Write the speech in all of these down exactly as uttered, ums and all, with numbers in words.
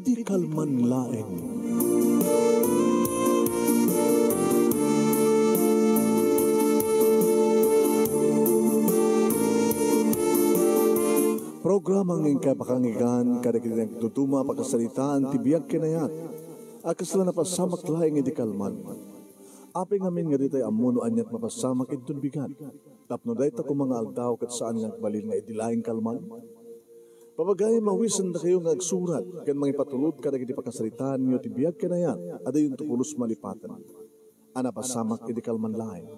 Idi kalman laeng. Programa nga inkay pakangigan kadagiti nagduduma a pakasaritaan ti biag ken ayat a kasla napasamak laeng idi kalman. Apay ngamin nga ditay ammo no aniat mapasamak inton bigat, tapno dayta koma nga aldaw ket saan nga agbalin nga idi laeng kalman? Papagayam, awisendakayo nga agsurat ken mangipatulod kadagiti pakasaritaanyo ti biag ken ayat a dayonto pulos malipaten a napasamak idi kalman laeng.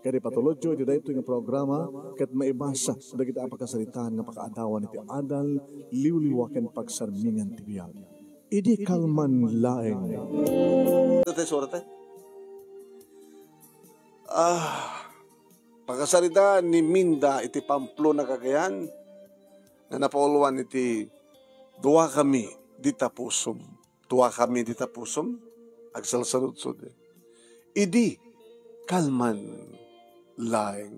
Ket ipatulodyo iti daytoy nga programa ket maibasa dagiti a pakasaritaan nga pakaadawan iti adal, liwliwa ken pagsarmingan ti biag. Idi kalman laeng. Ito tayo surat, eh. Ah, pakasaritaan ni Minda iti Pamplona, Cagayan, nga napauluan iti duakami di tapusom. Duakami di tapusom, agsalsaludsod. Idi kalman laeng.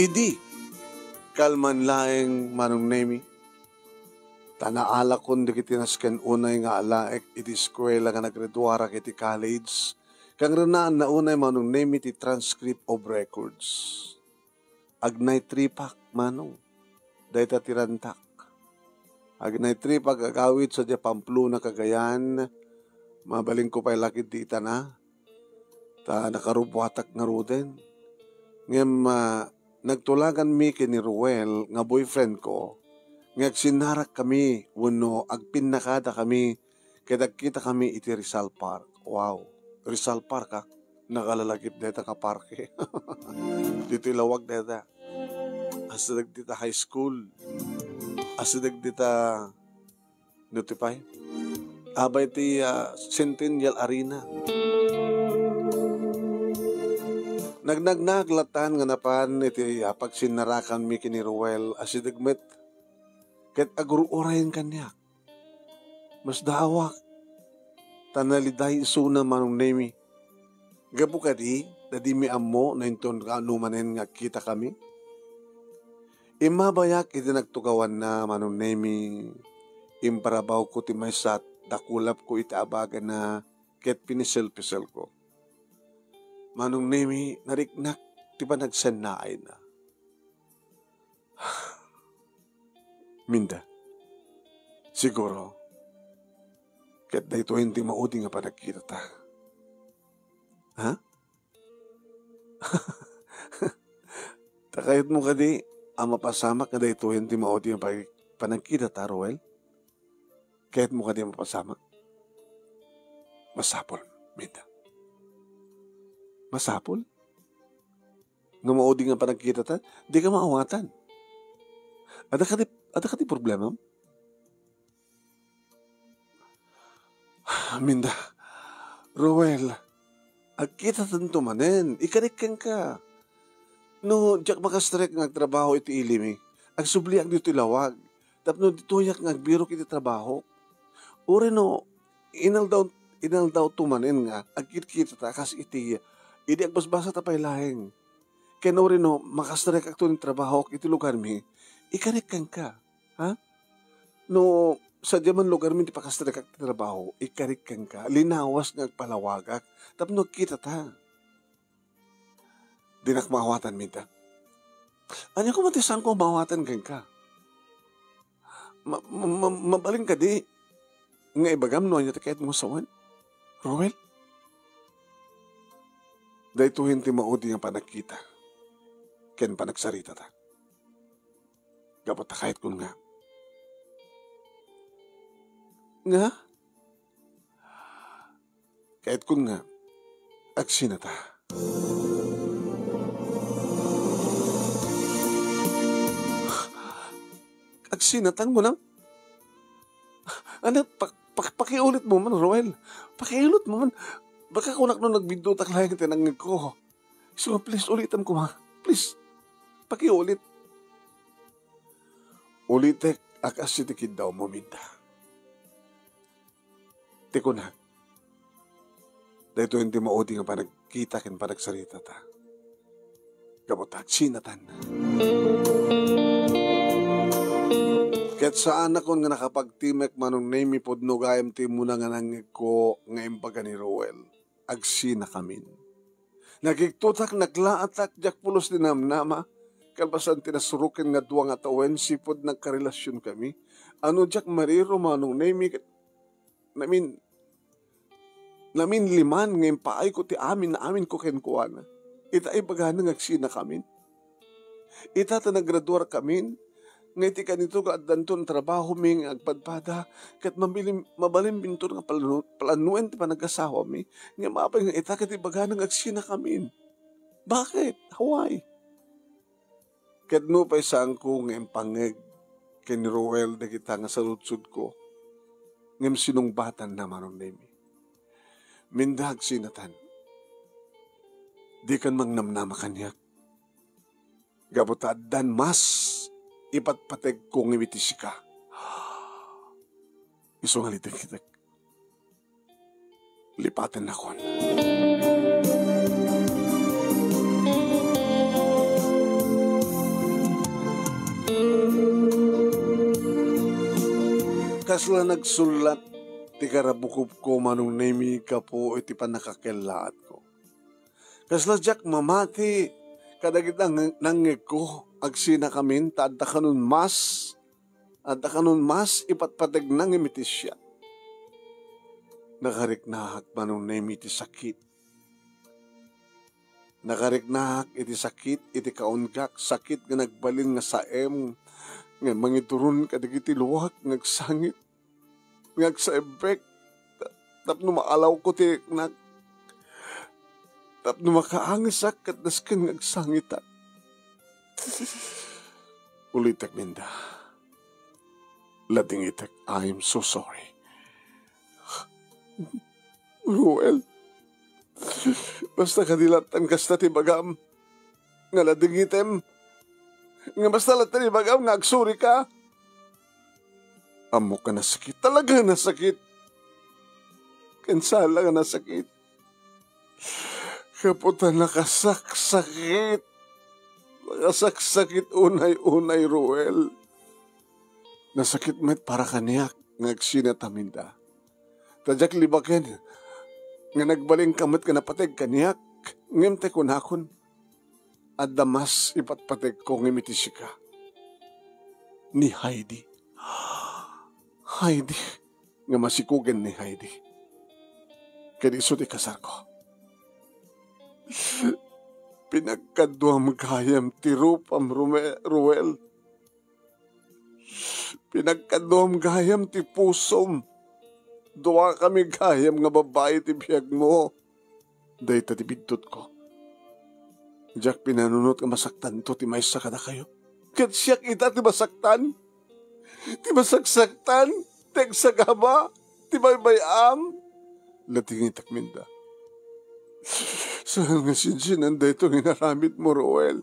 Idi kalman laeng, Manong Nemi, ta naalakon dagiti nasken unay nga alaek iti eskuela nga naggraduarak iti college, kangrennaanna unay, Manong Nemi, ti transcript of records. Agnay tripak, Manong. Dayta ti rantak. Agnay tripak agawid sadiay Pamplona, Cagayan. Mabalinko pay la ketdi itana. Ta nakarubuatak ngaruden. Ngem, ah, nagtulaganmi ken ni Ruel nga boyfriend ko, nga agsinnarakkami wenno agpinnakadakami ket agkitakami iti Rizal Park. Wow! Rizal Park, ah. Nakalalagip dayta nga parke. Ditoy lawag dayta. Asideg dita high school. Asideg dita, no ti pay? Abay ti, ah, Centennial Arena. Nagnagnaag latan nga napan iti, ah, pagsinnarakanmi ken ni Ruel, asideg met ket agur-urayen kaniak. Masdaawak, ta naliday isuna, Manong Nemi. Gapu kadi, ta dimi ammo no inton kaano manen nga agkitakami. Immabayak iti nagtugawanna, Manong Nemi, imparabawko ti maysa a dakulapko iti abaganna ket piniselpiselko. Manong Nemi, nariknak ti panagsennaayna. Minda, siguro, ket daytoyen ti maudi nga panagkitata. Ha? Ta kayatmo kadi a mapasamak nga daytoyen ti maudi nga pag-, panagkitata, Roel? Kayatmo kadi a mapasamak? Masapul, Minda. Masapul? Nga maudi nga panagkitata, dika maawatan. Adda kadi, adda kadi problemam? Minda, Roel, agkitatanto manen, ikarik kenka. No diak makastrek nga agtrabaho iti ilimi, agsubliak ditoy lawag, tapno ditoyak nga agbirok iti trabaho. Uray no, inaldaw, inaldawto manen nga agkitkitata kas iti, idi agbasbasata pay laeng. Ken uray no, makastrek akto ni trabahok iti lugarmi, ikarik kenka. Ha? No, sadiay man lugarmi ti pakastrek ak ti trabaho, ikarik kenka. Linawas nga agpalawagak tapno agkitata. Dinak maawatan, Minda. Ania koma ti saanko a maawatan kenka? Ma-, ma-, ma-, mabalin kadi nga ibagam no ania ti kayatmo a sawen, Roel? Daytoyen ti maudi nga panagkita ken panagsaritata. Gapu ta kayatkon nga. Nga? Kayatkon nga agsinata. Agsinatan ko na? Ano, pak-, pak-, pakiulitmo man, Roel. Pakiulitmo man. Baka kunak no nagbiddutak laeng ti nangngegko. So, please, ulitem koma. Please. Pakiulit. Ulitek a kas iti kiddawmo, Minda. Ti kunak, daytoyen ti maudi nga panagkita ken panagsaritata. Gapu ta agsinatan. Ket saanakon nga nakapagtimek, Manong Nemi, pudno gayam ti immuna nga nangngegko nga imbaga ni Roel. Agsinakamin. Nagigtotak, naglaatak, diak pulos ti namnama. Kalpasan ti nasuroken nga dua nga tawen, sipud nagkarelasionkami. Ano diak mariro, Manong Nemi, ket namin, namin liman nga impaayko ti amin-aminko kenkuana. Ita ibagana nga agsinakamin. Ita ta nagraduarkamin, nga iti kanito nga addanton trabahomi nga agpadpada, ket mabilin-, mabalinminton nga palanu-, planuan ti panagasawami, nga mapay nga ita ket ibagana nga agsinakamin. Bakit? Why? Ket nupay saanko nga impangngeg ken ni Roel dagita nga saludsodko, ngem sinungbatanna, Manong Nemi. Minda, agsinatan. Dikan mangnamnama kaniak. Gapu ta addan mas ipatpategko ngem iti sika. Isu nga litek-litek. Lipatennakon. Kasla nagsullat ti karabukobko, Manong Nemi, gapu iti pannakakellaatko. Kasla diak mamati kadagiti nang-, nangngegko, agsinakamin, ta adda kanon mas, adda kanon mas ipatpategna ngem iti siak. Nakariknaak, Manong Nemi, iti sakit. Nakariknaak iti sakit, iti kaungak, sakit nga nagbalin nga saem, nga mangituron kadagiti luak nga agsangit, nga agsaebbek, ta-, tapno maalawko ti riknak, tapno makaangesak ket nasken nga agsangitak. Ulitek, Minda. Ladingitek, I am so sorry. Ruel, basta kadi lattan kasta ti bagam nga ladingitem, nga basta lattan ibagam nga agsurika. Ammok a nasakit, talaga nasakit. Ken sala nga nasakit. Gapu ta nakasaksakit. Nakasaksakit unay-unay, Ruel. Nasakit met para kaniak nga agsinataminda. Ta diak libaken nga nagbalinka met nga napateg kaniak, ngem ta kunakon, adda mas ipatpategko ngem iti sika. Ni Heidi. Heidi. Nga masikugen ni Heidi. Ken isu ti kasarko. Pinagkaduam gayam ti rupam, Rume-, Ruel. Pinagkaduam gayam ti pusom. Duakami gayam nga babbai ti biagmo. Dayta ti biddutko. Diak pinanunot nga masaktanto ti maysa kadakayo. Ket siak ita ti masaktan? Ti masaksaktan? Ti agsagaba? Ti baybay-am? Ladingitek, Minda. Saan nga sinsinan daytoy nga inaramidmo, Ruel?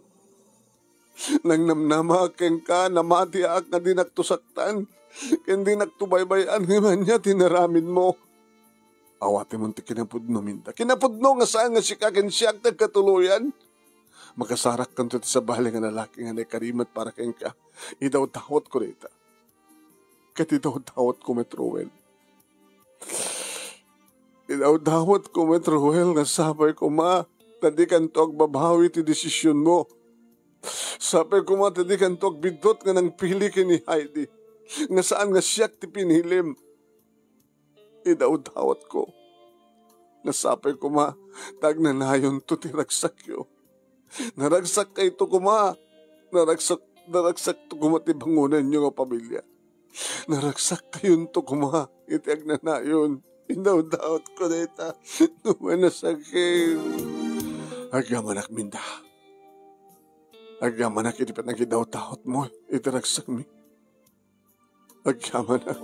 Nangnamnamaak kenka, namatiak nga dinakto saktan, ken dinakto baybay-an, ngem ania ti inaramidmo? Awatemon ti kinapudno, Minda. Kinapudno nga saan nga sika ken siak ti agkatuloyan. Makasarakkanto ti sabali nga lalaki nga naikarimet para kenka. Idawdawatko dayta. Ket idawdawatko met, Ruel. Idawdawatko met, Ruel, nga sapay koma ta dikanto agbabawi ti desisionmo. Sapay koma ta dikanto agbiddut nga nangpili ken ni Heidi, nga saan nga siak ti pinilim. Idawdawatko nga sapay koma ta agnanayonto ti ragsakyo. Naragsakkayto koma. Naragsak-, naragsakto koma ti bangonanyo nga pamilia. Naragsakkayonto koma iti agnanayon. Idawdawatko dayta. No may nasakit. Agyamanak, Minda. Agyamanak iti panagidawdawatmo iti ragsakmi. Agyamanak.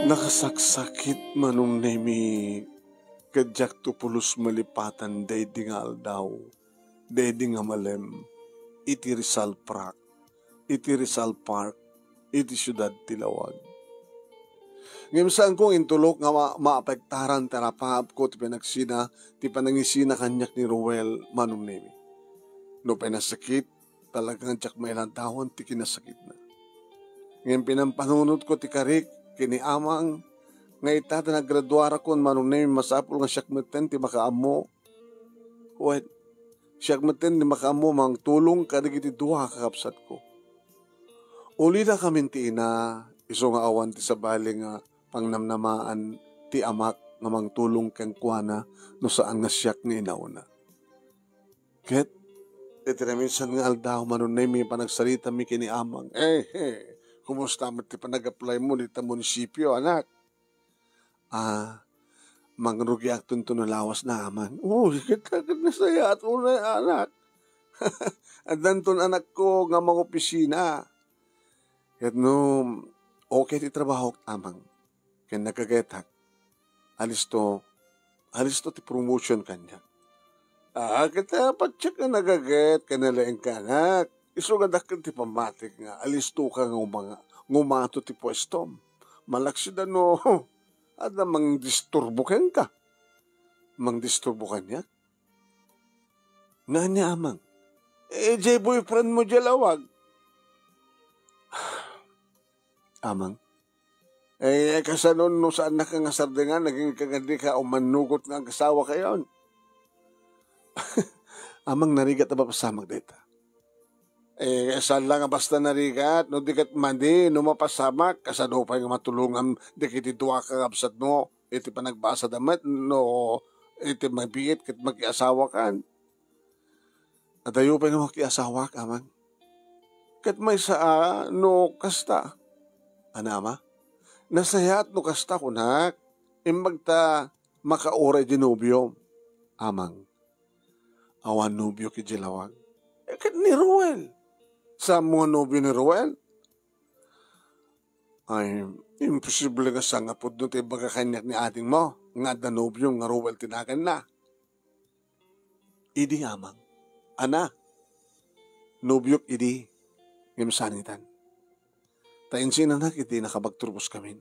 Nakasaksakit, Manong Nemi, ket diakto pulos malipatan daydi nga aldaw, daydi nga malem, iti Rizal Park, iti Rizal Park, iti siudad ti Laoag. Ngem saanko nga intulok nga ma-, maapektaran ti arapaapko ti panagsina, ti panangisina kaniak ni Ruel, Manong Nemi. No pay nasakit, talaga nga diak mailantawan ti kinasakitna. Ngem pinampanunotko ti karik ken ni Amang nga ita ta naggraduarakon, Manong Nemi, masapul nga siak metten ti makaammo. Wen, siak metten ti makaammo mangtulong kadagiti dua a kakabsatko. Ulinakamin ti ina, isu nga awan ti sabali nga pangnamnamaan ti amak nga mangtulong kenkuana no saan nga siak nga inauna. Ket iti naminsan nga aldaw, Manong Nemi, panagsaritami ken ni Amang, "Eh, eh, kumusta met ti panag-apply mo dita munisipio, anak?" "Ah, mangrugiakto no lawasna, Amang." "Uy, ket, ket nasayaat unay, anak. Addanton anakko nga mangopisina. Ket no okay ti trabahok, Amang, ken nagagetak, alisto, alisto ti promotion kaniak." "Ah, ket, ah, patiek nga nagaget ken nalaingka, anak. Isu nga dakkel ti pammatik nga alistoka nga umanga-, nga umato ti puestom. Malaksid a no, adda mangdisturbo kenka." "Mangdisturbo kaniak? Nga ania, Amang?" "Eh, diay boyfriend mo diay lawag." "Amang, eh, kasano no saannaka nga sardengan, agingga nga dika umannugot nga agasawakayon?" "Amang, narigat a mapasamak dayta." "Eh, saan la nga basta narigat, no di ket madi, no mapasamak, kasano pay nga matulongam dagiti dua a kakabsatmo iti panagbasada met, no iti mabiit ket makiasawakan?" "Adayo pay nga makiasawak, Amang. Ket maysa a no kasta." "Ania, Ama?" "Nasayaat no kasta, kunak. Imbag ta makauray di nobiom, Amang." "Awan nobiok idiay lawag." "Eh, ket ni Ruel? Saanmo nga nobio ni Ruel?" "Ay, imposible nga sangapudno ti ibaga kaniak ni adingmo nga adda nobiom nga Ruel ti naganna." "Idi, Amang?" "Ania, nobiok idi, ngem sanitan. Ta insinanak iti nakapagturposkamin."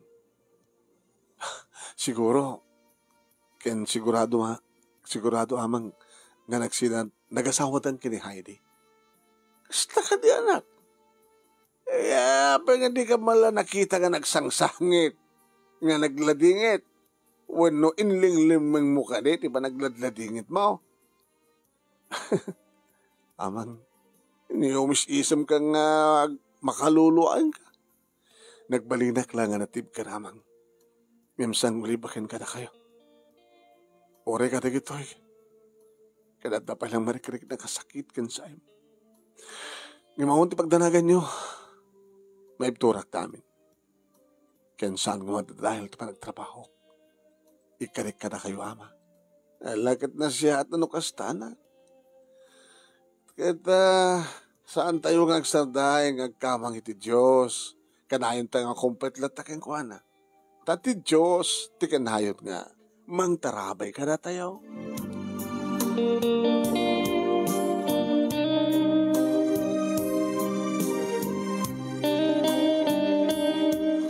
"Siguro, ken sigurado, ma-, sigurado, Amang, nga nagsina-, nagasawatan ken ni Heidi." "Kasta kadi, anak? Eh, apay nga dika man la nakita nga nagsangsangit, nga nagladingit? Wenno inlinglimengmo kadi ti panagladladingitmo?" "Amang, ni umis-isemka nga ag-, makaluluaenka. Nagbalinak la nga natibka, Amang. Ngem saan nga ulibaken kadakayo. Uray kadagitoy, ket adda pay la nga marikriknak a sakit ken saem. Ngem awan ti pagdanaganyo, maibturakta amin. Ken saan nga madadael ti panagtrabahok. Ikkarik kadakayo, Ama." "Ala, ket nasayaat no kasta, anak. Ket, ah, saantayo nga agsardaay nga agkamang iti Dios. Kanayonta nga kumpet latta kenkuana. Ta ti Dios ti kanayon nga mangtarabay kadatayo."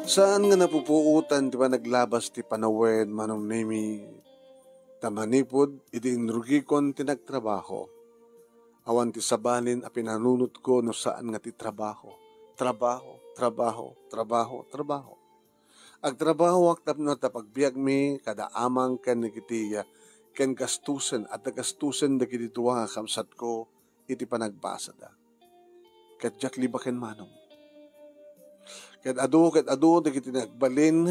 Saan nga napupuotan ti panaglabas ti panawen, Manong Nemi, ta manipud idi inrugikon ti nagtrabaho, awan ti sabalin a pinanunotko no saan nga ti trabaho, trabaho, trabaho, trabaho, trabaho. Agtrabahoak tapno adda pagbiagmi kada amang ken dagiti, ken gastusen, adda gastusen dagiti dua nga kabsatko iti panagbasada. Ket diak libaken, Manong. Ket adu, ket adu dagiti nagbalin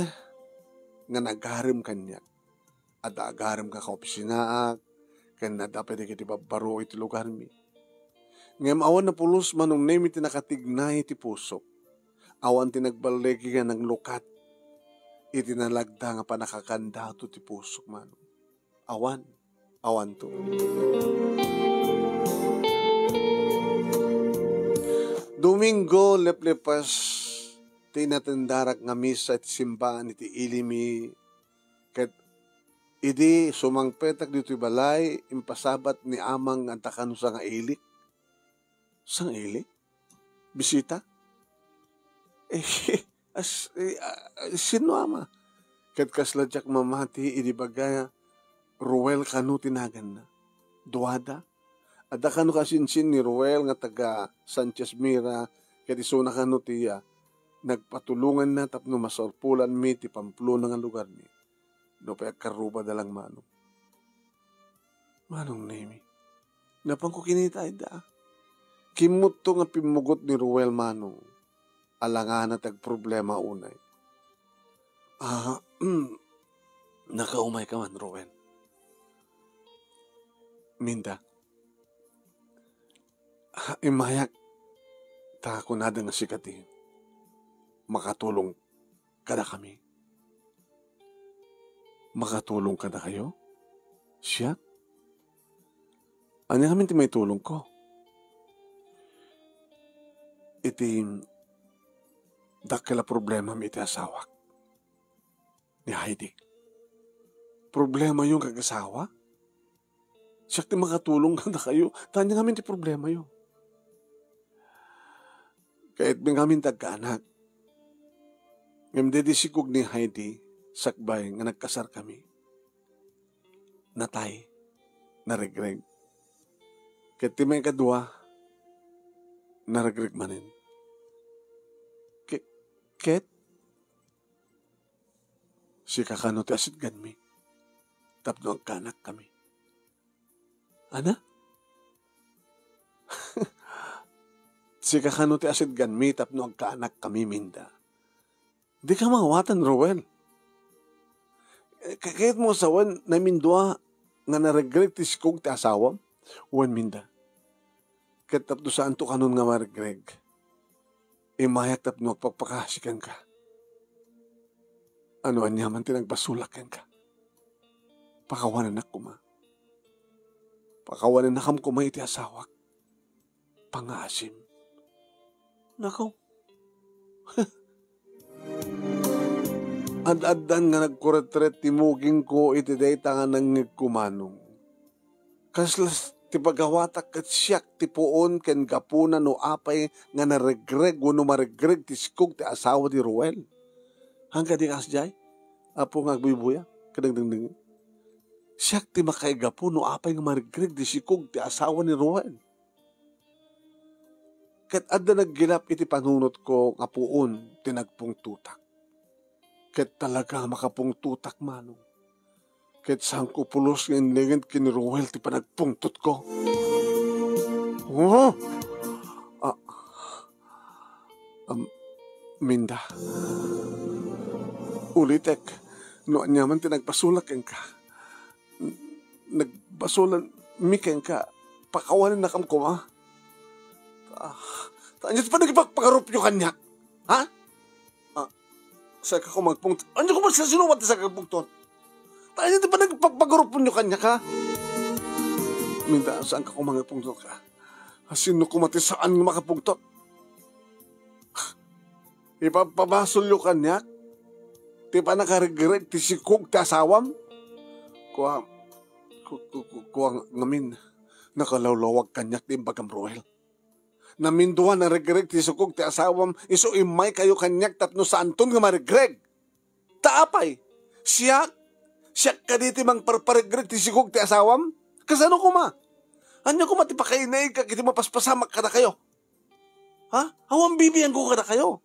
nga nagarem kaniak. Adda agarem nga kaopisinaak, ken adda pay dagiti babbaro iti lugarmi. Ngem awan napulos, Manong Nemi, ti nakatignay iti pusok. Awan ti nagballigi nga nanglukat iti nalagda nga pannakakandato ti pusok, Manong. Awan, awanto. Domingo, leplepas ti inatendarak nga misa iti simbaan iti ilimi, ket idi sumangpetak ditoy balay, impasabat ni amang nga adda kano sangailik. Sangailik? Bisita? Eh, As-, eh, ah, sinno, ama? Ket kasla diak mamati idi baga Ruel kano ti naganna. Duada. Adda kano kasinsin ni Ruel nga taga Sanchez Mira, ket isuna kano ti, ah, nagpatulonganna tapno masurpulanmi ti Pamplona nga lugarmi. Nupay agkarrubada lang, Manong. Manong Nemi, napanko kinita ida. Kimmutto nga pimmugot ni Ruel, Manong. Alangana ti agproblema unay. Ah, nakaumay ka man, Ruel. Minda, ah, immayak ta kunada nga sika ti makatulong kadakami. Makatulong kadakayo? Siak? Ania ngamin ti maitulongko? Iti dakkel a problemam iti asawak, ni Heidi. Problemayo nga ag-asawa? Siak ti makatulong kadakayo. Ta ania ngamin ti problemayo? Kayatmi ngamin ti agkaanak. Ngem daydi sikog ni Heidi, sakbay nga nagkasarkami, natay, naregreg. Ket ti maikadua, naregreg manen. Ke-, ket, sika kano ti asitganmi tapno agkaanakkami? Ana? Sika kano ti asitganmi tapno agkaanakkami, Minda? Dika maawatan, Ruel. Eh, ka-, kayatmo a sawen, namindua nga naregreg ti sikog ti asawam? Wen, Minda, ket tapno saanto kanon nga maregreg, immayak tapno agpakpakaasi kenka. No aniaman ti nagbasolak kenka, pakawanennak koma. Pakawanennakam koma iti asawak. Pangaasim. Nakaw. Ad-addan nga nagkuretret ti mugingko iti dayta nga nangngegko, Manong. Kasla s-, ti pagawatak ket siak ti puon ken gapuna no apay nga naregreg wenno maregreg ti sikog ti asawa ni Ruel. Haan kadi kasdiay, Apo nga agbuybuya, kadagdagdang. Siak ti makaigapu no apay nga maregreg ti sikog ti asawa ni Ruel. Ket adda naggilap iti panunotko nga puon ti nagpungtotak. Ket talaga a makapungtotak, Manong. Ket saanko pulos nga inlinged ken ni Ruel ti panagpungtotko. Oh! Ah, am, Minda. Ulitek, no aniaman ti nagbasolak kenka. Nagbasolanmi kenka, pakawanennakam koma. Ah, ta ania ti panagpagpagarupyo kaniak? Ha? Ah, saanka koma agpungtot? Ania koma sa sinuman ti saanka agpungtot? Ta ania ti panagpagpagarupyo kaniak, ha? Minda, saanka koma agpungtot ka? Asino koma ti saan nga makapungtot? Ipagpabasolyo kaniak ti pannakaregreg ti sikog ti asawam? Kua, ku-, ku-, ku-, kua ngamin, nakalawlawag kaniak ti imbagam, Ruel. Namindua naregreg ti sikog ti asawam, isu immaykayo kaniak tapno saanton nga maregreg. Ta apay? Siak? Siak kadi ti mangparparegreg ti sikog ti asawam? Kasano koma? Ania koma ti pakainaigka iti mapaspasamak kadakayo? Ha? Awan bibiangko kadakayo.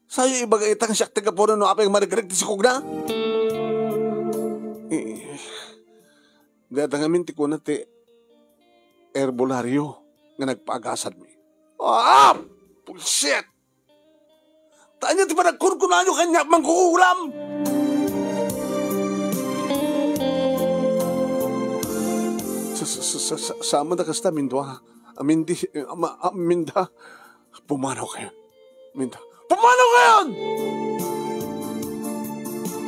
Sayo ibaga ita nga siak ti gapuna no apay nga maregreg ti sikogna? Eh, dayta ngamin ti kuna ti herbolario nga nagpaagasanmi. Ah! Bullshit! Ta ania ti panagkunkunayo kaniak, mangkukulam? Sa, sa, sa, sa, sa, sama da kasta, Minda. Amindi, ama, Minda. Pumanaw kayon. Minda. Pumanaw kayon!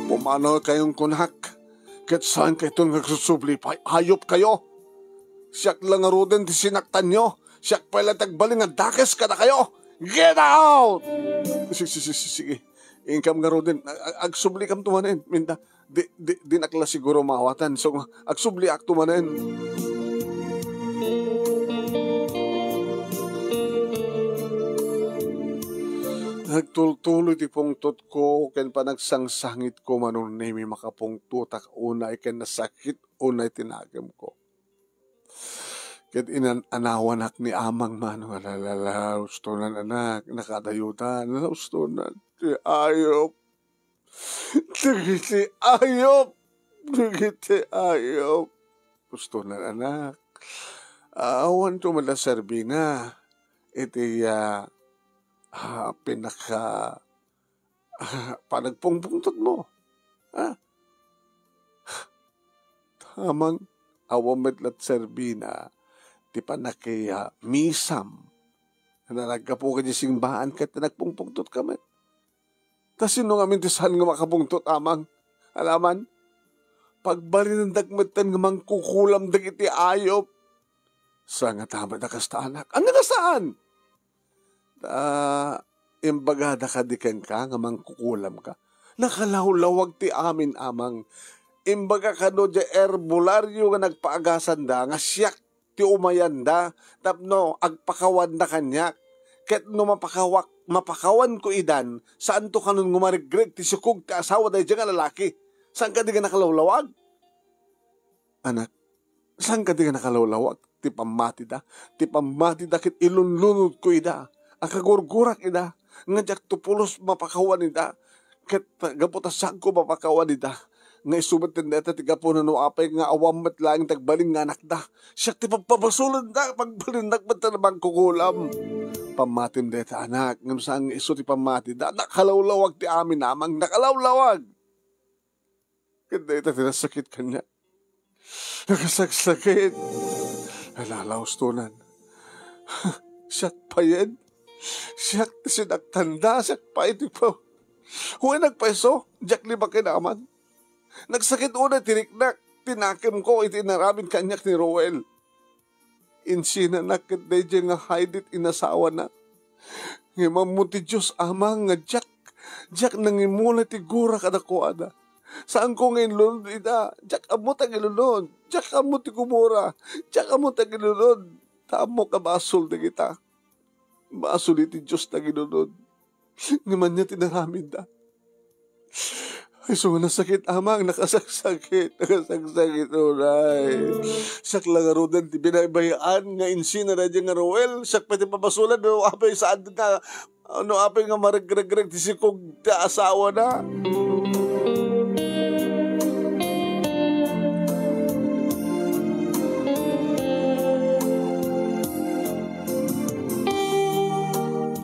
Pumanaw kayon, kunak. Ket saan kayton nga agsusubli pay? Hayop kayo! Siak la ngaruden ti sinaktanyo. Siak pay la ti agbalin nga dakes kadakayo. Get out! Si-, si-, si-, si-, sige. Inkam ngaruden. Ag-, ag-, agsublikam tumanen, Minda. Di, di, dinak la siguro maawatan. So, agsubliak tumanen. Nagtultuloy ti pungtotko ken panagsangsangitko, manunemi makapungtotak unay ken nasakit unay ti nakemko. Ket inan-anawanak ni Amang Manong, "Alala, ustonan, anak, nakadayutan, alala, ustonan. Ti ayop. Dagiti ayop. Dagiti ayop. Ustonan, anak. Awanto met la serbina iti, ah, ah, pinaka, ah, panagpungpungtotmo. Ha? Amang, awan met la serbina ti panaki, ah, misam. Nga naggapu ka di singbaan ket nagpungpungtot ka met. Ta sino ngamin ti saan nga makapungtot, Amang? Alaman, pagbalinendak metten nga mangkukulam dagiti ayop." "Saan nga ta met a kasta, anak? Ania nga saan?" "Ta, imbagada kadi kenka nga mangkukulam ka? Nakalawlawag ti amin, Amang. Imbaga kano diay erbolario nga nagpaagasanda nga siak ti umayanda tapno agpakawanda kaniak. Ket no mapakawak, mapakawanko idan, saanto kanon nga umaregreg ti sikog ti asawa daydiay nga lalaki. Saan kadi nga nakalawlawag?" "Anak, saan kadi nga nakalawlawag ti pammatida? Ti pammatida ket ilunlunodko ida, akagurgurak ida, nga diakto pulos mapakawan ida. Ket gapu ta saanko mapakawan ida, nga isu met dayta ti gapuna no apay nga awan met laeng ti agbalin nga anakda. Siak ti pagpabasolenda, pagbalinendak met ta mangkukulam." "Pammatim dayta, anak, ngem saan nga isu ti pammatida. Nakalawlawag ti amin, Amang, nakalawlawag." Ket dayta ti nasakit kaniak. Nakasagsakit. Alala, ustonan. Siak payen. Siak ti sinaktanda. Siak pay ti pa-, Wen, nagpayso. Diak ni makinamag. Nagsakit unay ti riknak, ti nakemko iti inaramid kaniak ni Roel. Insinanak ket daydiay nga Heidi ti inasawana. Ngem ammo ti Dios, Amang, nga diak, diak nangimula ti gura kadakuada. Saanko nga inlunod ida. Diak ammo ti agilunod. Diak ammo ti gumura. Diak ammo ti agilunod. Ta ammok a basol dagita. Basol iti Dios ti agilunod. Ngem ania ti inaramidda? Ay, isu nga nasakit, Amang, nakasagsakit, nakasagsakit, unay. Siak la ngaruden ti binaybay-an nga insina daydiay nga Roel. Siak pay ti pabasolan no apay saan nga, no apay nga maregregreg ti sikog ti asawana.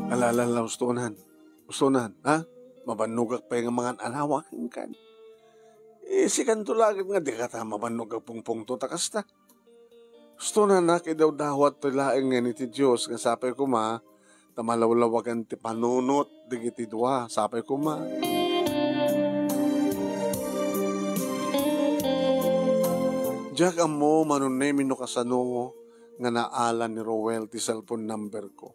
Alala la, ustonan. Ustonan, ha? Mabannogak pay nga mangan-anawa kenka. Eh, sikanto laeng nga dika ta mabannog agpungpungto ta kasta. Ustonan, nakidawdawat toy laeng nga ni ti Dios nga sapay koma ta malawlawagan ti panunot dagiti dua. Sapay koma. Diak ammo, Manong Nemi, no kasano nga naala ni Roel ti cellphone number ko.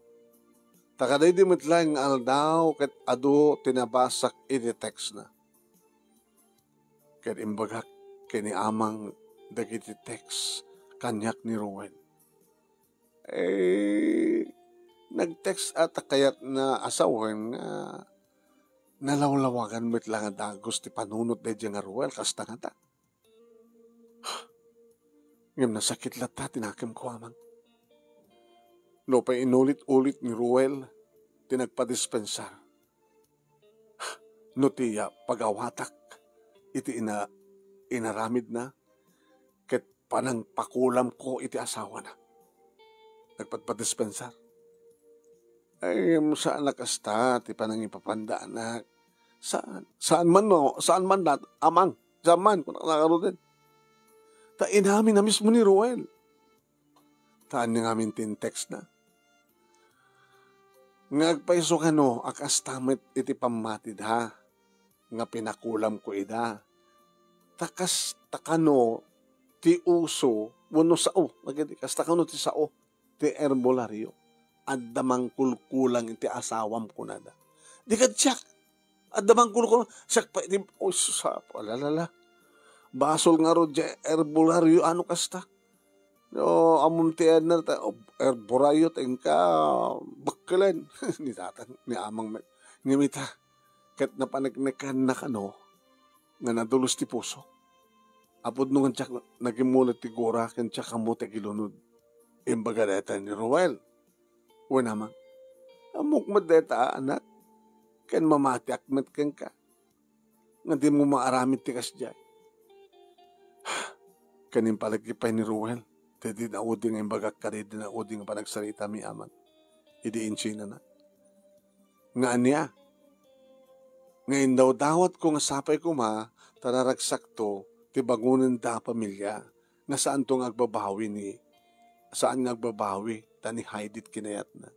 Ta kadaydi met laeng nga aldaw ket adu ti nabasak iti textna. Ket imbagak ken ni Amang dagiti text kaniak ni Roel. Eh, nag-text a ta kayatna a sawen nga nalawlawagan met la nga dagus ti panunot daydiay nga Roel, kasta ngata. Ngem nasakit latta ti nakemko, Amang. Nupay inulit-ulit ni Roel ti nagpadispensar, no ti, ah, pagawatak iti ina-, inaramidna ket panangpakulamko iti asawana. Nagpadpadispensar. Ay, saan a kasta ti panangipapanda, anak. Saan? Saan man, no? Saan man, nat-, Amang? Saan man? Kunak na ngaruden. Ta inamin na mismo ni Roel. Ta ania ngamin ti in-textna? Nga agpayso kano a kasta met iti pammatida nga pinakulamko ida. Ta kasta kano ti uso wenno sao, dagiti kasta kano ti sao ti herbolario. Adda mangkulkulang iti asawam, kunada. Di kadi siak. Adda mangkulkulang. Siak pay iti, oh, sus, apo, alalala. Basol ngarud diay herbolario, ano kasta. No, ammom ti ania ta, oh, herbolario, ta inka, bakkelen. Ni tatang, ni amang met. Ngem ita, ket napaneknekanna kano nga nadulos ti pusok. Apo no nga diak nagimmula ti gura ken diak ammo ti agilunod. Imbaga dayta ni Roel. Wen, Amang, ammok met dayta, anak, ken mamatiak met kenka nga dimo maaramid ti kasdiay. Ken impalagip pay ni Roel daydi naudi nga imbagak kadaydi naudi nga panagsaritami, Amang, idi insinana. Nga ania? Nga indawdawatko nga sapay koma ta naragsakto ti bangonenda a pamilia nga saanto nga agbabawi ni, saan nga agbabawi ta ni Heidi ti kinayatna.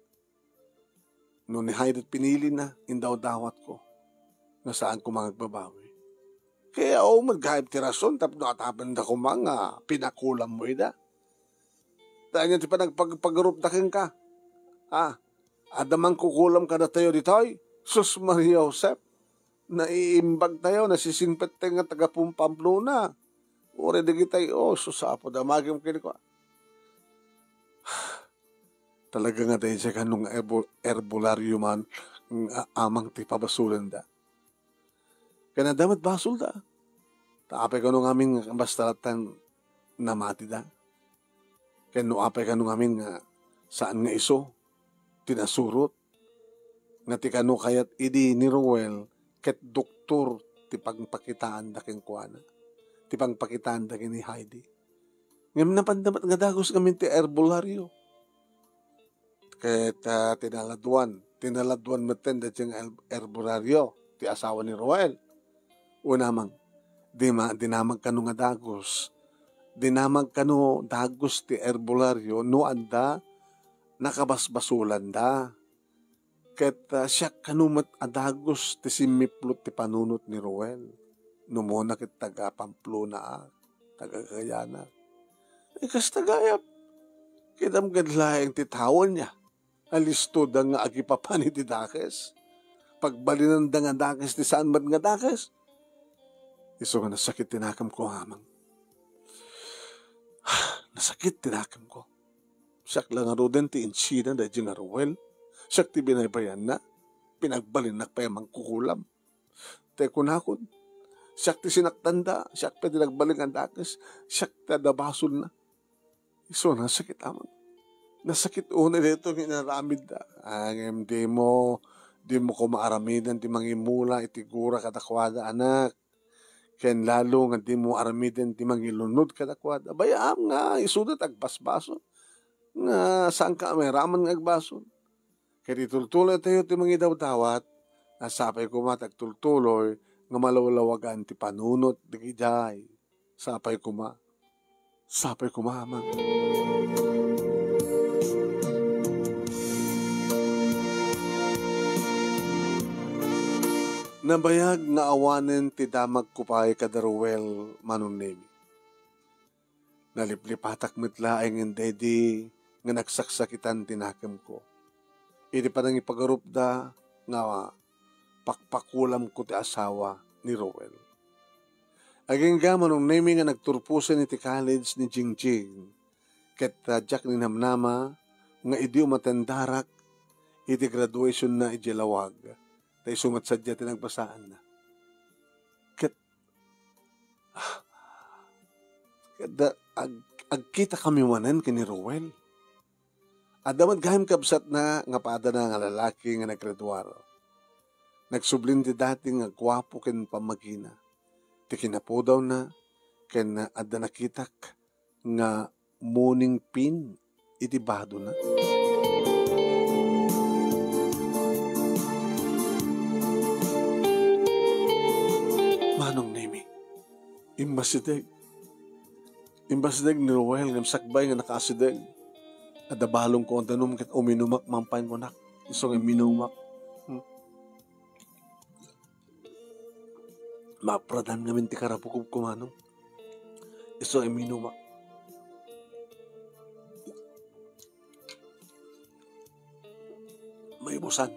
No ni Heidi ti pinilina, indawdawatko nga saan koma nga agbabawi. Kaya, o, met gayam ti rason tapno atapenda koma nga pinakulammo ida. Ta ania ti panagpagpagarupda kenka? Ha? Adda mangkukulam kadatayo ditoy? Sus Maria Josep, naiimbagtayo, nasisingpettayo nga taga Pam-, Pamplona. Uray dagitay, o, sus, Apo, damagem kenkuana. Talaga nga daydiay kano nga erbo-, erbolario man nga Amang ti pabasolenda. Ken adda met basolda. Ta apay kano ngamin nga basta latta namatida? Ken no apay kano ngamin nga saan nga isu ti nasurot, nga ti kano kayat idi ni Roel ket doktor ti pangpakitaanda kenkuana, ti pangpakitaanda ken ni Heidi. Ngem napanda met nga dagus ngamin ti erbolario. Ket, ah, tinaladuan, tinaladuan metten daydiay nga el-, erbolario ti asawa ni Roel. Wen, Amang, di ma-, dinamag kano nga dagus. Dinamag kano dagus ti erbolario no adda nakabasbasolanda. Ket, ah, siak kano met a dagus ti simmiplot ti panunot ni Roel. No umuna ket taga Pamplona a, taga Guyana. Ay, kasta gayam, kidam gad laeng ti tawen ya. Alistoda nga agipapan iti dakes. Pagbalinanda nga dakes ti saan met nga dakes. Isu nga nasakit ti nakemko, Amang. Nasakit ti nakemko. Siak la ngaruden ti insina daydiay nga Roel. Siak ti binaybayanna. Pinagbalinnak pay a mangkukulam. Te kunakon, siak ti sinaktanda, siak pay ti nagbalin nga dakes, siak ti adda basolna. Isu, nasakit, Amang. Nasakit unay daytoy nga inaramidda. Ah, ngem dimo, dimo koma aramiden ti mangimmula iti gura kadakuada, anak. Ken lalo nga dimo aramiden ti mangilunod kadakuada. Bayaam nga isuda ti agbasbasol. Nga saanka a mairaman nga agbasol. Ket itultuloytayo ti mangidawdawat, a sapay koma ti agtultuloy nga malawlawagan ti panunot dagijay. Sapay koma. Sapay koma, Amang. Nabayag nga awanen ti damagko pay kada Roel, Manong Nemi. Naliplipatak met laeng daydi nga nagsaksakitan ti nakemko. Idi panangipagarupda nga pakpakulamko ti asawa ni Roel. Agingga, Manong Nemi, nga nagturposen iti college ni Jingjing, ket, ah, diak ninamnama nga idi umatendarak iti graduationna idiay lawag, ta isu met sadiay ti nagbasaanna. Ket Kada ag-, agkitakami manen ken ni Roel. Adda met gayam kabsatna nga padana nga lalaki nga naggraduar. Nagsublin ti dati nga guapo ken pammagina. Ti kinapudawna ken adda nakitak nga moning pin iti badona. Manong Nemi, immasideg. Immasideg ni Roel ngem sakbay nga nakaasideg. Adda balongko a danum ket uminumak, mampayen kunak. Isu nga imminumak. Hmm. Mapradan ngamin ti karabukobko, Manong. Isu a imminumak. Maibusan.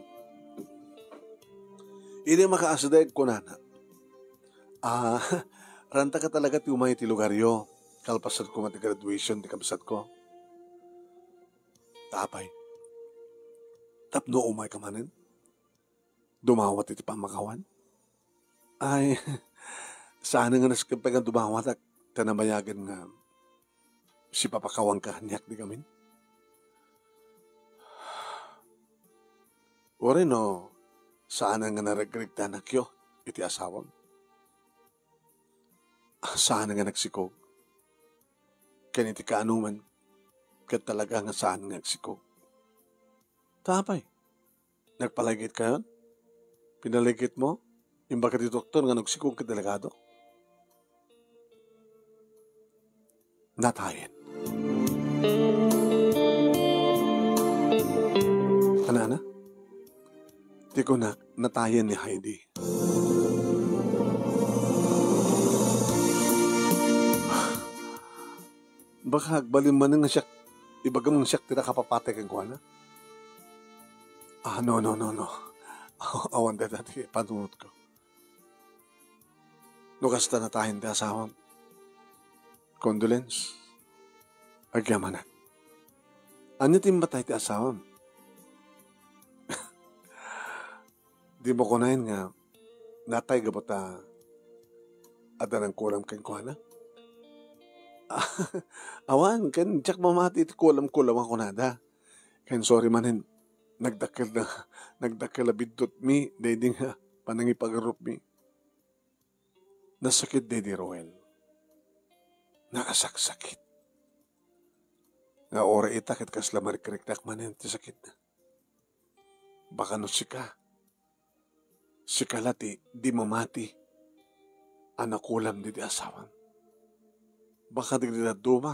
Idi makaasideg, kunana, "Ah, ranta ka talaga ti umay iti lugaryo. Kalpasan koma ti graduation ti kabsatko." "Apay? Tapno umayka manen?" Dumawat iti pammakawan? Ay, saan nga nasken pay nga dumawatak ta nabayagen nga sipapakawanka kaniak, di gamin? Uray no, saan nga naregregta anakyo iti asawam? Saan nga nagsikog? Ken iti kaanoman, ket talaga nga saan nga agsikog. Ta apay, nagpaligitkayon? Pinaligitmo? Imbag iti doktor nga nagsikog ket delikado? Natayen. Anana? Ti kunak, natayen ni Heidi. Baka agbalin manen nga siak, ibagam nga siak ti nakapapatay kenkuana? Ah, no, no, no, no. Awan dayta ti panunotko. No kasta, natayen ti asawam. Condolence. Agyamanak. Ania ti immatay ti asawam? Dimo kunaen nga natay gapu ta adda nangkulam kenkuana? Awan, ken diak mamati iti kulam-kulam a kunada. Ken sorry manen, nagdakkel na, nagdakkel a biddutmi daydi nga panangipagarupmi. Nasakit daydi, Roel. Nakasaksakit. Nga uray ita ket kasla marikriknak manen ti sakitna. Baka no sika, sika la ti di mamati a nakulam daydi asawam. Baka dagiti dadduma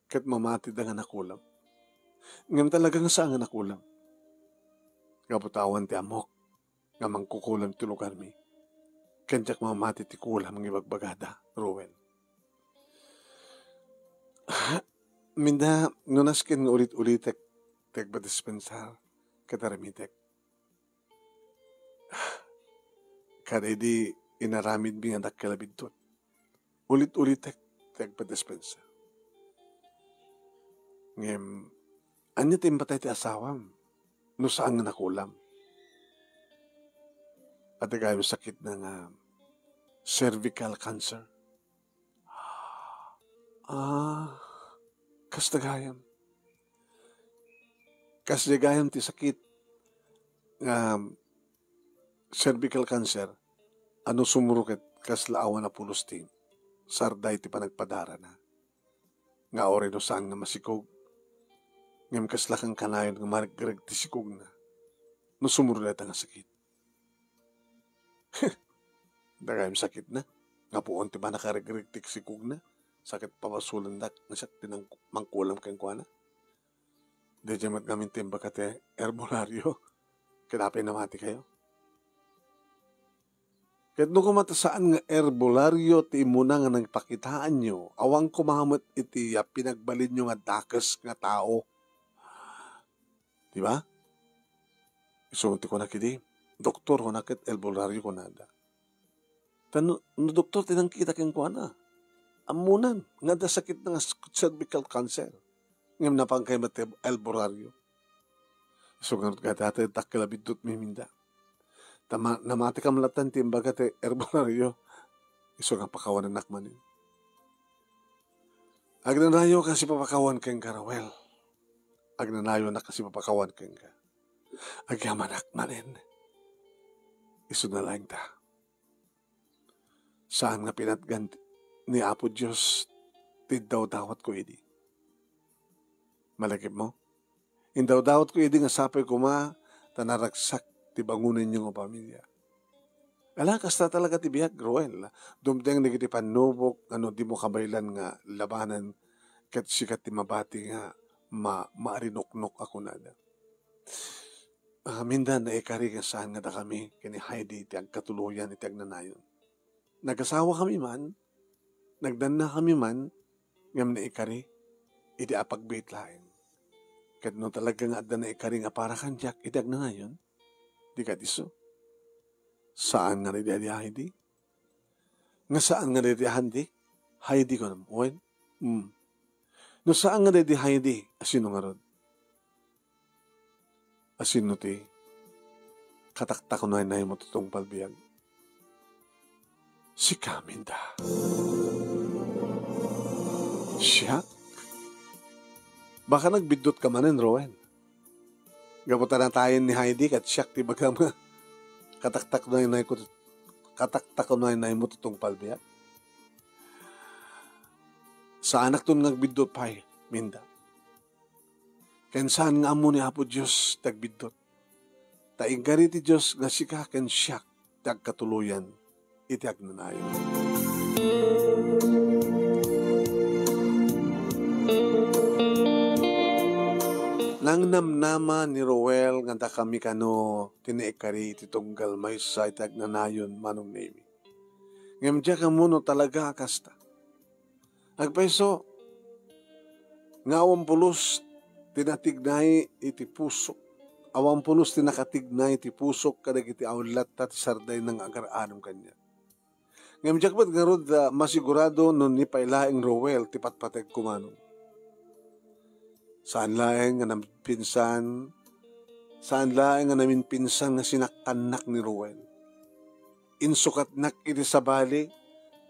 ket mamatida nga nakulam. Ngem talaga nga saan nga nakulam. Gapu ta awan ti ammok nga mangkukulam ti lugarmi. Ken diak mamati ti kulam nga ibagbagada, Roel. Minda, no nasken nga ulit-ulitek ti agpadispensar ket aramitek kadaydi inaramidmi nga dakkel a biddut. Ulit-ulitek ti agpadispensa. Ngem, ania ti immatay ti asawam no saan nga nakulam? Adda gayam sakitna nga cervical cancer. Ah, kasta gayam. Kasta gayam ti sakit nga cervical cancer, a no sumurot ket kasla awan a pulos ti sarday ti panagpadarana. Nga uray no saan nga masikog, ngem kasla kankanayon nga maregreg ti sikogna no sumurot dayta nga sakit. Dagayam sakitna, nga puon ti panakaregreg ti sikogna, sa ket pabasolendak nga siak ti nang-, mangkulam kenkuana. Daydiay met ngamin ti imbaga ti herbolario. Ket apay namatikayo? Ket no koma ta saan nga herbolario ti immuna nga nagpakitaanyo, awan koma met iti a pinagbalinyo nga dakes nga tao. Di ba? Isu ti kunak idi, "Doktor," kunak, ket herbolario kunada. Ta no, no doktor ti nangkita kenkuana, ammonan nga adda sakitna nga cervical cancer. Ngem napan kay met ti herbolario. Isu ngarud nga dayta dakkel a biddutmi, Minda. Ta ma-, namatikam latta ti imbaga ti herbolario. Isu nga pakawanennak manen. Agnanayo kas ipapakawan kenka, Roel. Agnanayonak kas ipapakawan kenka. Agyamanak manen. Isuna laeng ta. Saan nga pinatgan ni Apo Dios ti indawdawatko idi. Malagipmo? Indawdawatko idi nga sapay koma ta naragsak ti bangonenyo nga pamilia. Ala, kasta talaga ti biag, Roel. Dumteng dagiti pannubok nga no dimo kabaylan nga labanan, ket sika ti mabati nga ma-, maarinuknok a kunada. Amin da naikari nga saan nga dakami ken ni Heidi ti agkatuloyan iti agnanayon. Nagasawa kami man, nagdanna kami man, ngem naikari iti apagbiit laeng. Ket no talaga nga adda naikari nga para kaniak iti agnanayon, di ket isu. Saan nga daydi Heidi? Nga saan nga daydi Heidi? Heidi, kunam, wen? Hmm. No saan nga daydi Heidi, asino ngarud? Asino ti? Kataktakunaynaymo ti tungpal biag. Sika, Minda. Siak? Baka nagbiddutka manen, Roel. Gapu ta natayen ni Heidi ket siak ti ibagam nga kataktakunaynayko, kataktakunaynaymo ti tungpal biag. Saanakton nga agbiddut pay, Minda. Ken saan nga ammo ni Apo Dios ti agbiddut. Ta inkari ti Dios nga sika ken siak ti agkatuloyan iti agnanayon. Nangnamnama ni Roel nga dakami kano ti naikari iti tunggal maysa iti agnanayon, Manong Nemi. Ngem diak ammo no talaga a kasta. Agpayso nga awan pulos ti natignay iti pusok. Awan pulos ti nakatigna iti pusok kadagiti awan latta ti sardayna nga agar-anem kaniak. Ngem diak met ngarud, ah, masigurado no ni pay laeng Roel ti patpategko, Manong. Saan laeng nga naminpinsan, saan laeng nga naminpinsan nga sinakkannak ni Roel. Insukatnak iti sabali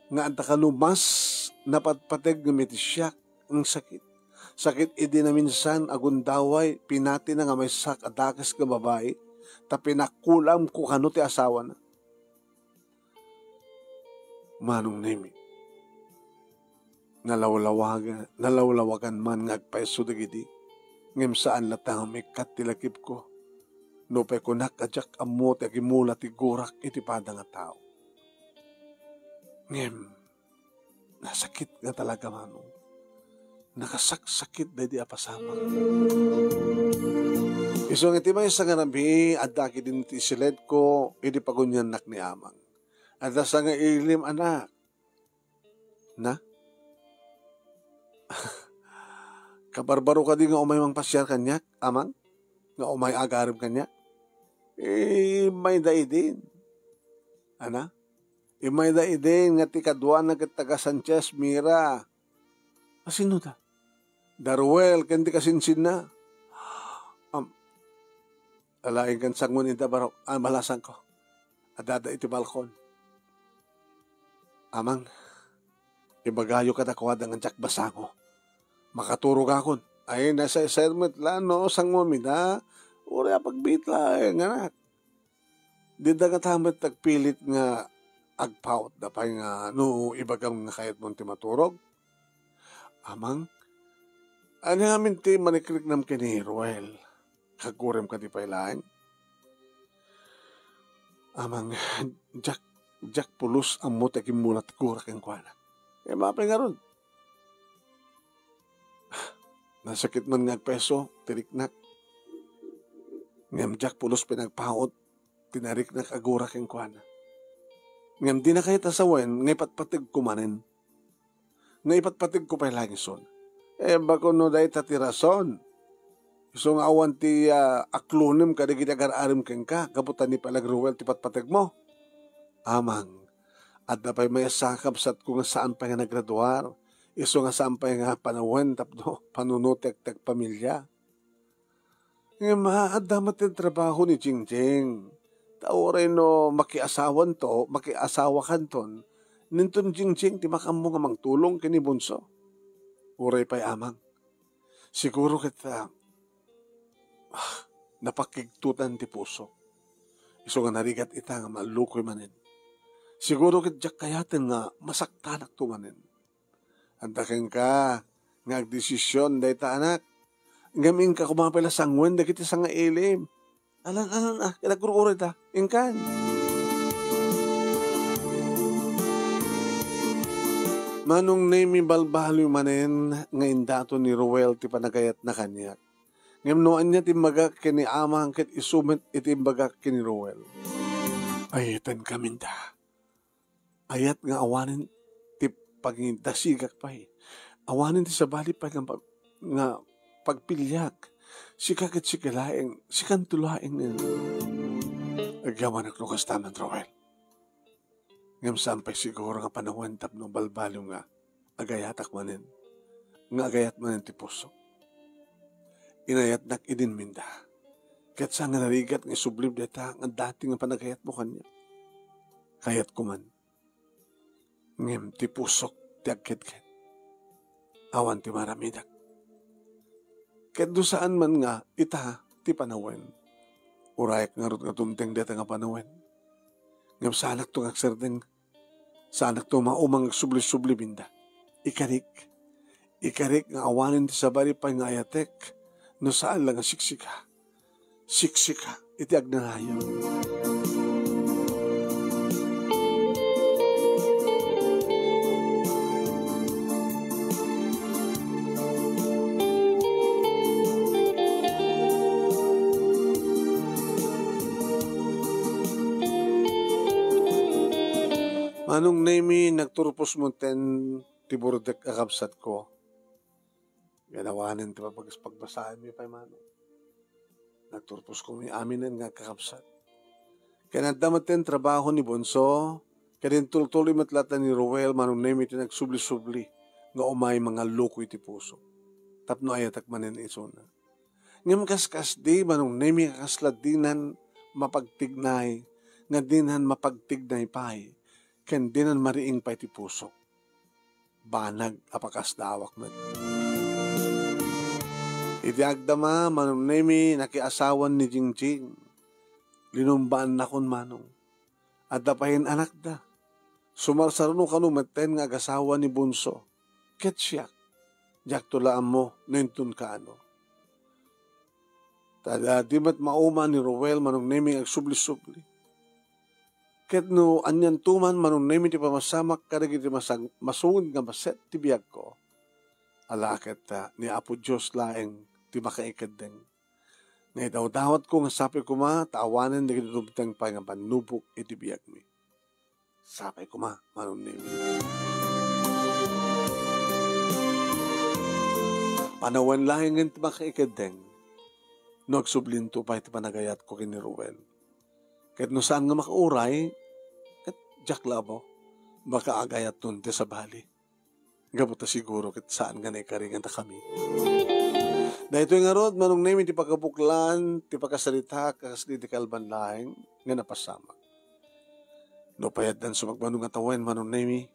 nga adda kano mas napatpateg ngem iti siak nga sakit. Sakit idi naminsan agundaway, pinatina nga maysak a dakes nga babai, ta pinakulamko kano ti asawana. Manong Nemi, nalawlawagan, nalawlawagan man nga agpayso dagidi, ngem saan latta nga maikkat ti lakibko. Nupay kunak a diak ammo ti agimula ti gurak iti pada nga tao. Ngem, nasakit nga talaga, Manong. Nakasaksakit daydi a pasamak. Isu nga iti maysa nga rabii, adda ketdin iti siledko, idi paguniannak ni Amang. Adda sangailim, anak. Na? Kabarbaro kadi nga umay mangpasiar kaniak, Amang? Nga umay agarem kaniak? Eh, mayda idin. Ana? Imayda idin nga ti kaduana ket taga Sanchez Mira. Asino da? Da Ruel ken ti kasinsinna. Am, alaing kan sanguan ida barok. Ah, balasangko. Adada iti balkon. Amang, ibagayo kadakuada nga diak basango. Makaturogakon. Ay, nasaysayad met la no sanguam ida. Uray a pagbit laeng, anak. Dida ngata met agpilit nga agpautda pay nga no ibagam nga kayatmon ti maturog. Amang, ania ngamin ti marikriknam ken ni Ruel? Kagurem kadi pay laeng? Amang, diak, diak pulos ammo ti agimmulat gura kenkuana. Eh, mapay ngarud. Nasakit man nga agpayso ti riknak. Ngem diak pulos pinagpaut ti nariknak a gura kenkuana. Ngem dina kayat a sawen nga ipatpategko manen. Nga ipatpategko pay laeng isun. Eh, bako no dayta ti rason. Isu nga awan ti, ah, aklonem kadagiti agar-arem kenka, gapu ta ni pay la Ruel ti patpategmo. Amang, adda pay maysa a kabsatko nga saan pay nga nagraduar. Isu nga saan pay nga panawen tapno panunotek ti agpamilia. Ngem, ah, adda met ti trabaho ni Jingjing. Ta uray no makiasawanto, makiasawakanton, ninton Jingjing ti makammo nga mangtulong ken ni Bunso. Uray pay, Amang. Siguro ket, ah, ah, napakigtutan ti puso. Isu nga narigat ita nga mallukoy manen. Siguro ket diak kayaten nga masaktanakto manen. Adda kenka nga agdesision dayta, anak. Ngem inka koma pay la sanguen dagiti sangailim. Alan, alan, ah, ket agkur-uray ta. Inkan. Manong Nemi, balbaliw manen nga indaton ni Ruel ti panagayatna kaniak. Ngem no ania ti imbagak ken ni Amang, ket isu met iti imbagak ken ni Ruel. Ayatenka, Minda. Ayat nga awanen ti pangidasigak pay. Awanen ti sabali pay nga pa-, nga pagpiliak. Sika ket sika laeng, sikanto laeng. Agyamanak no kasta man, Ruel. Ngem saan pay siguro nga panawen tapno balbaliw nga agayatak manen, nga agayat manen ti puso. Inayatnak idin, Minda. Ket saan nga narigat nga isublim dayta nga dati nga panagayatmo kaniak. Kayatko man. Ngem ti pusok ti agketket. Awan ti maaramidak. Ket no saan man nga ita ti panawen, urayak ngarud nga dumteng dayta nga panawen. Ngem saanakto nga agsardeng, saanakto maumang agsubli-subli, Minda. Ikarik, ikarik nga awanen ti sabali pay nga ayatek, no saan la nga siksika. Siksika iti agnanayon. Manong Nemi, nagturpos mo ten ti burdek a kabsatko. Yan awanen ti pagbasaenmi pay, Manong. Nagturpos kami aminen nga agkakabsat. Ken adda met ti trabaho ni Bonso, ken intultuloy met latta ni Roel, Manong Nemi, ti nagsubli-subli nga umay mangalluko iti puso. Tapno ayatek manen isuna. Ngem kaskasdi, Manong Nemi, nga kasla dinan mapagtignay, nga dinan mapagtignay pay, ken dinan mariing pay ti puso. Banag a pakasdaawak met. Iti agdama, Manong Nemi, nakiasawan ni Jingjing. Linumbaannakon, Manong. Adda payen anakda. Sumarsaruno kano metten nga agasawa ni Bunso. Ket siak, diakto la ammo no inton kaano. Ta di met mauma ni Roel, Manong Nemi, nga agsubli-subli. Ket no anianto man, Manong Nemi, ti pamasamak kadagiti masag-, masungod nga bassit ti biagko, ala ket, ah, ni Apo Dios laeng ti makaikeddeng. Nga idawdawatko nga sapay koma ta awanen dagiti dumteng pay nga pannubok iti biagmi. Sapay koma, Manong Nemi. Panawen laengen ti makaikeddeng no agsublinto pay ti panagayatko ken ni Ruel. Ket no saan nga makauray, ket diak la ammo, baka agayatton ti sabali. Gapu ta siguro ket saan nga naikaringan a kami. Daytoy ngarud, Manong Nemi, ti pakabuklan ti pakasaritaak a kasdi ti kalban laeng nga napasamak. Nupay addan sumagmamano nga tawen, Manong Nemi,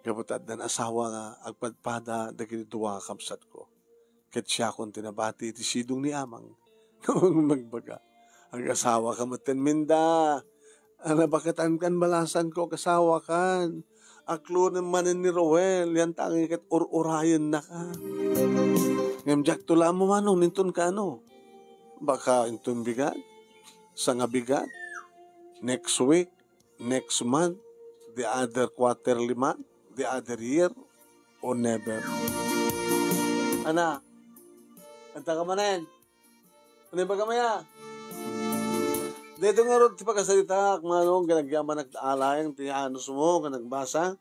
gapu ta addan asawa nga agpadpada dagiti dua a kabsatko. Ket siakon ti nabati iti sidong ni Amang. Nagbaga, "Agasawaka metten, Minda. Ania, baket-ankan balasanko, agasawakan. Aklonem manen ni Roel, yan tangi ket ur-urayennaka." Ngem diakto la ammo, Manong, no inton kaano. Baka inton bigat, sangabigat, next week, next month, the other quarterly month, the other year, or never. Ania, adda ka manen? Ania ibagam aya? Daytoy ngarud ti pakasaritaak, Manong, ket agyamanak ta laeng ti anusmo nga nagbasa.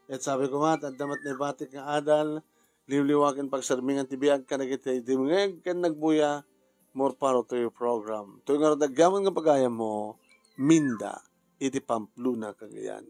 Ket sapay koma ta adda met naibatik nga adal, liwliwa ken pagsarmingan ti biag kadagiti dumngeg ken nagbuya. More power to your program. Toy ngarud, agyaman nga pagayammo, Minda, iti Pamplona, Cagayan.